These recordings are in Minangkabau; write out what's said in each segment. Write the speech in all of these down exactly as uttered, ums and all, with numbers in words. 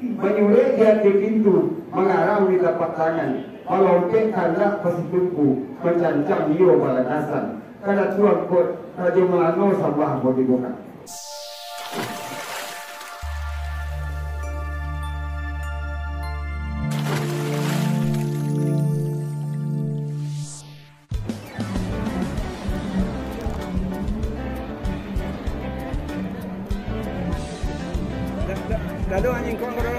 Manyurek di ateh pintu, mangarang di tapak tangan, malompek kandak ka situngku, mancancang iyo balangasan. Kada tuang kot, Rajo Malano sambah ambo dibuka. Lalu anjing kau, kau dah.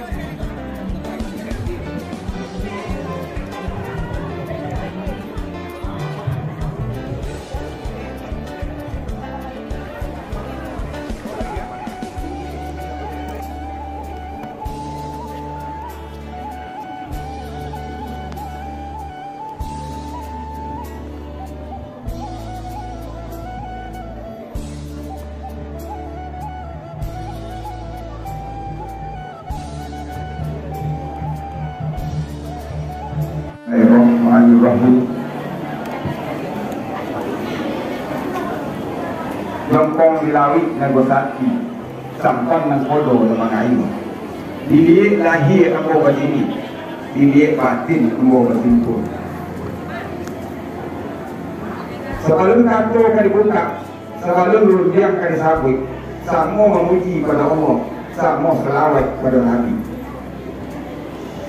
Bismillahirrahmanirrahim. Jompong di lauik nan basakti, sampan nan kodo nan mangayu. Diliek lahia ambo badiri, diliek batin ambo basimpul. Sabalun kato ka dibukak, sabalun rundiang ka disabuik, samo mamuji pado Allah, samo salawat pado Nabi.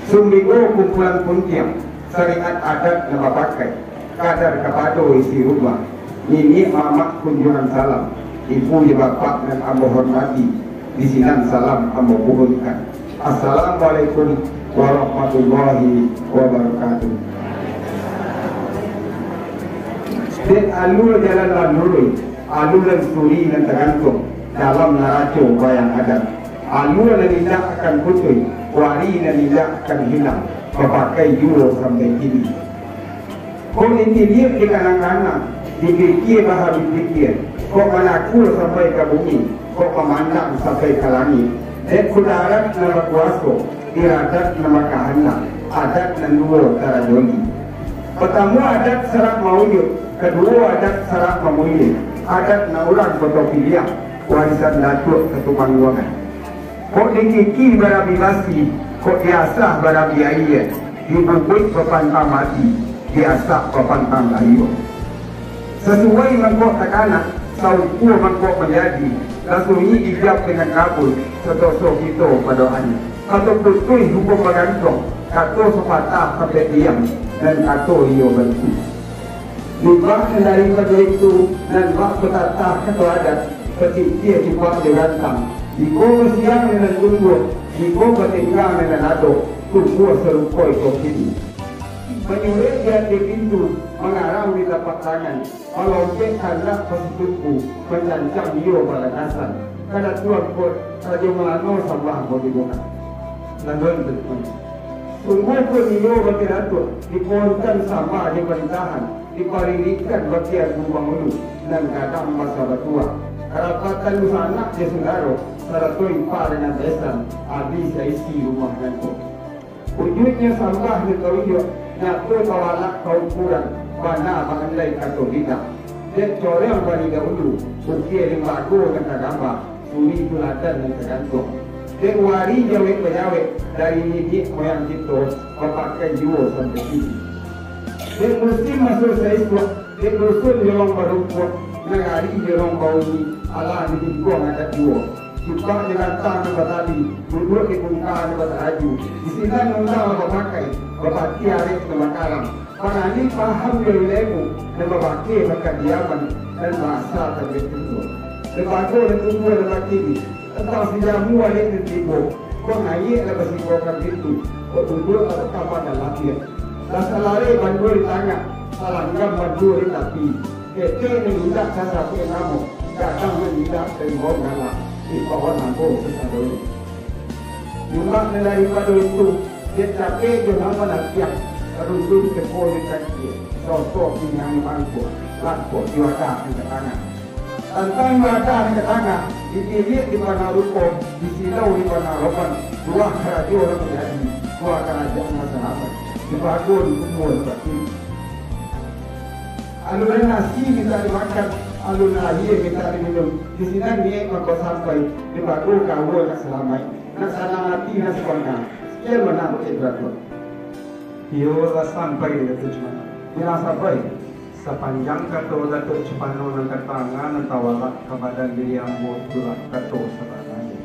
Sumbigo kumpulan puntiang, sariat adat nan bapakai, kadar kapado isi rumah, niniak mamak kunjuangan salam, ibu jo bapak nan ambo hormati, di sinan salam ambo puhunkan. Assalamualaikum warahmatullahi wabarakatuh. Dek alua jalan nan luruih, alua nan suri nan tagantuang, dalam naraco bayang adat. Alua nan indak akan putuih, wari nan indak akan hilang, bapakai juo sampai kini. Kok ditiliak di kanang-kanang, dipikia bahabih pikia, kok manakua sampai ka bumi, kok mamandang sampai ka langik. Dek kudarat nan bakuaso, iradat nan bakahandak, adat nan duo tarajadi. Partamo adat sarak mauyuik, kaduo adat sarak mamulie, adat nan urang Koto Piliang, warisan Datuak Katumangguangan. Kok dikiki barabi basi, kok diasah barabi aia, dibubuik bapantang mati, diasak bapantang layua. Sasuai mangkok takanak, saukua mangkok manjadi, lah sunyi ijab dengan kabul, satoso kito padoan. Kato putuih hukum bagantuang, kato sapatah kapek diam, nan kato iyo bantu. Limbah nan daripado itu, nan bak batatah kato adat, basikia cupak jo gantang. Jiko basiang nan tumbuah, jiko batenggang nan ado, tumbuah sarupo iko kini. Manyurek di ateh pintu, mangarang di tapak tangan, malompek kandak ka situngku, mancancang iyo balangasan. Kada tuang kot, Rajo Malano sambah ambo dibuka. Laluan tu, sungguah pun iyo bakeh Datuak, dipohonkan sambah jo parintahan, diparirikkan bakeh Agung Pangulu, nan gadang basa batuah. Karapatan dunsanak jo sudaro, sarato ipa dengan besan, abih saisi rumah nangko. Ujuiknyo sambah nan ka ujuak, nyato tawalak ka ukuran, bana baandai kato bilang. Dek corong bari dahulu, ukia limbago nan tagambah, suri tuladan nan tagantuang. Dek wari jawek-bajawek, dari niniak moyang kito, bapakai juo sampai kini. Dek musim maso saisuak, dek dusun jorong barumpuak, nagari jorong bauni, alah di lingkuang adat juo. Cupak di rantang nan batali, duduak di bungka nan bataraju, di sinan undang nan bamakai, bapati arek nan bakalam. Pangalih paham jo ilemu, nan babakeh bakadiaman, nan basa taruih tumbuah. Lembago nan tumbuah nan bakini, tantang sijamu alek nan tibo, kok nayiak lah basigokan pintu, kok duduak lah batamah dalam biak. Lah salareh bandua di tangah, salanggam bandua di tapi. Ketek nan indak ka sabuik namo, gadang nan indak tarimbau galak, imbauan ambo kasadonyo. Limbah nan daripado itu, dek capek jo nan manatiang, karundun ceko jo cangkia, soso pinggang di mangko, langkok di wadah nan ka tangah. Tantang wadah nan ka tangah, ditiliak di panah rupo, disilau di panah roman, buah karajo nan manjadi, buah karajaan nan salamat, dibago di kubua nan batin. Aluran nasi mintak dimakan, aluran aia mintak diminum, di sinan niaik mangko sampai, dibago kaua nan salamaik. Nak sanang ati, nak sikontang. Sekian bana buat cakap tu. Iyo lah sampai di Datuak Cumano. Bilang sampai. Sapanjang kato Datuak Cumano nan katangah nan tawalak ka badan diri ambo, itulah kato sabananyo.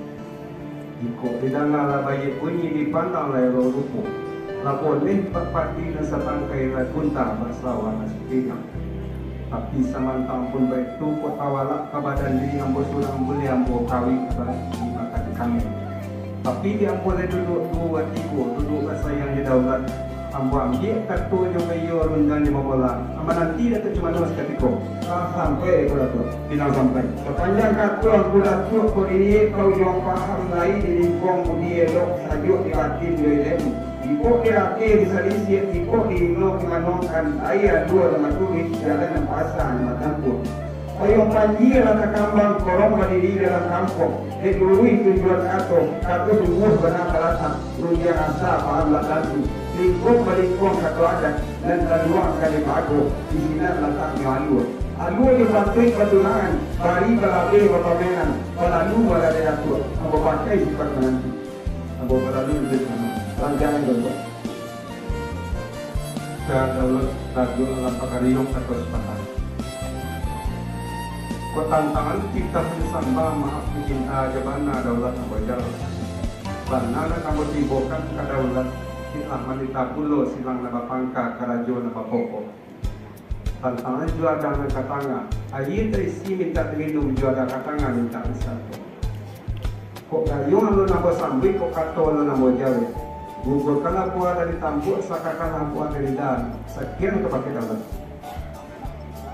Jikok didanga lah baiak bunyi, dipandang lah elok rupo, lah boleh bapadi nan satangkai, lah gunta basawa nan sapiliang. Tapi samantang pun baitu, kok tawalak ka badan diri ambo surang, buliah ambo kawik bagi makan kameh. Tapi di ambo lai duduak duo batigo, duduak basayang di daulat, ambo ambiak katonyo baiyo, rundiang di mamolah, mananti Datuak Cumano sakatiko. Lah sampai ko Datuak? Bilang sampai. Sapanjang kato Angku Datuak ko diri, ka ujuang paham lai, di lingkuang budi elok, sajuak di batin jo ilemu. Jikok di ateh disalisik, jikok di hino dimanongkan, aia alua nan baturuik, jalan nan basa nan batampuah. Payuang panji lah takambang, korong badiri dalam kampuang. Dek luruih tujuan kato, kato sungguah bana talatak, rundiang asa paham lah tantu. Lingkuang balingkuang kato adat, nan taluang ka dipago, di sinan lataknyo alua. Alua dipatuik batunangan, bari balabeh bapamenan, balalu balaleh Datuak, ambo pakai sipaik mananti. Ambo balalu di sinan. Rancangan Datuak. Ka daulat Datuak Alam Pakariung kato sapatah. Kok tantangan titah disambah, maaf diminta jo bana daulat ambo jalan. Bana nan ambo tibokan ka daulat, titah manitah pulo silang nan bapangka, karajo nan bapokok. Tantangan juadah nan katangah, aia taisi mintak taminum, juadah katangah mintak disantuang. Kok gayuang alun ambo sambuik, kok kato alun ambo jawek. Gugurkanlah buah dari tampuak, sakahkanlah buah dari dahan. Sakian kabake daulat.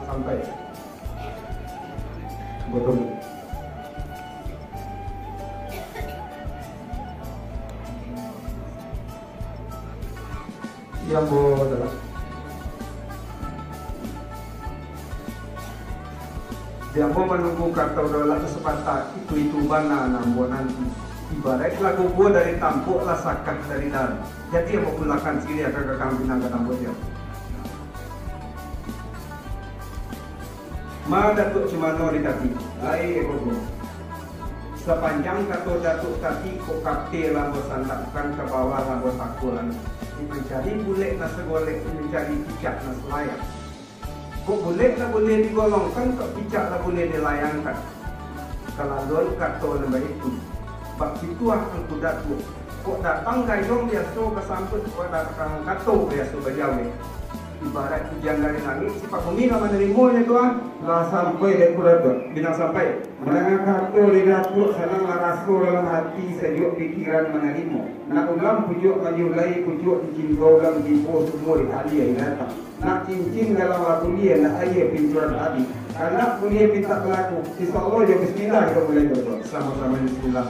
Sampai. Ambo tunggu. Iyo, ambo adalah. Di ambo manunggu kato daulat tu sapatah, itu-itu bana nan ambo nanti. Ibaraik lah gugua dari tampuak, lah sakah dari dahan. Jadi ambo pulakan siriah ka gagang pinang ka tampuak diau. Ma Datuak Cumano di tati, lai eko guru. Sapanjang kato Datuak tati, kok kapie lah ambo sandakkan, ka bawah lah ambo takuan. Mancari bulek nan sagolek, mancari picak nan salayang. Kok bulek lah buleh digolongkan, kok picak lah buleh dilayangkan. Kalaluan kato nan baitu, bak pituah Angku Datuak. Kok datang gayuang biaso basambuik, kok datang kato biaso bajawek. Ibaraik ujan dari langik, sipak bumi lah manarimonyo tu, ah. Lah sampai dek Angku Datuak? Bilang sampai. Mandanga kato dari Datuak, sananglah raso dalam ati, sajuak pikiran manarimo. Nak ulam pucuak mayuh lai, pucuak cincin dua ulam tibo, sumua di tali aia datang. Nak cincin galang lah buliah, nak aia pincuran abih. Kanak buliah pintak balaku, insya Allah jo bismillah kito mulai, Datuak. Samo-samo bismillah.